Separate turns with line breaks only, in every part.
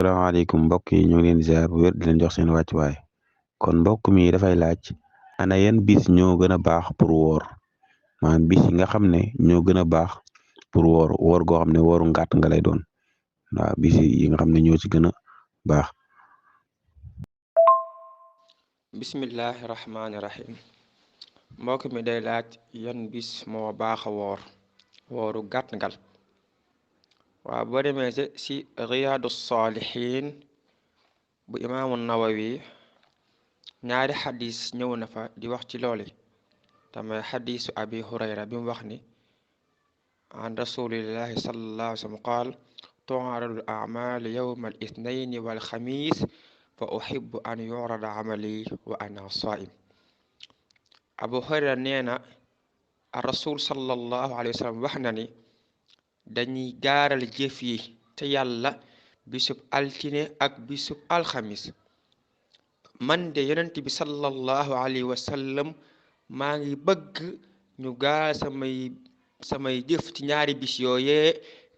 salaamaaleykum mbokk yi ñu ngi leen di ziar bu wér di leen jox seen wàccuwaay kon mbokk mi dafay laaj ana yan bis ñoo gën a baax pour woor maanaam bis yi nga xam ne ñoo gën a baax pour woor goo xam ne wooru ngàtt nga lay doon waaw bis yi nga xam ne ñoo ci gën a baax.
bismillahi rahmaani rahim mbokk mi day laaj yan bis moo baax a wooru gàtt ngal waaw boo demee ci riyaadu saalihin bu imaamu nawawi ñaari xadis ñëw na fa di wax ci loole tamay xadisu abi hurayra bi mu wax ni an rasulillahi sallallahu alayhi wa sallam qaal tu'radu al-a'maalu yawma al-ithnayni wal xamiis fa uhibbu an yurada amali wa ana saa'im abu hurayra nee na rasul sallallahu alayhi wa sallam wax na ni dañuy gaaral jëf yi te yàlla bisub altine ak bisub alxamis man de yonent bi sallallahu alayhi wa sallam maa ngi bëgg ñu gaar samay jëf ci ñaari bis yooyee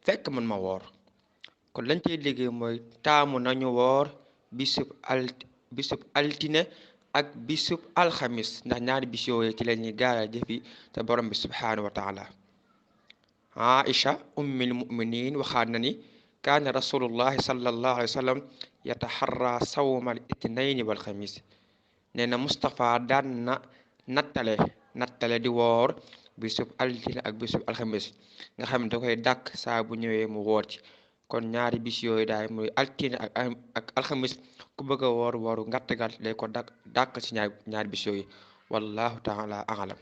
fekk man ma woor kon lañ cey liggéey mooy taamu nañu woor bisub altine ak bisub alxamis ndax ñaari bis yooyee ci la ñuy gaaral jëf yi te borom bi subhaanahu wa taala aisha ummil muminin waxaat na ni kaana rasulullahi sallallahu alayhi wa sallam yataxarra sawmal itnayni wal xamis nee na Mustapha daan na nattale di woor bisub altine ak bisub alxamis nga xam ne da koy dàkk saa bu ñëwee mu woor ci kon ñaari bis yooyu daay muy altine ak alxamis ku bëgg a woor wooru ngàtt day ko dàkk ci ñaari bis yooyu wallahu taala alam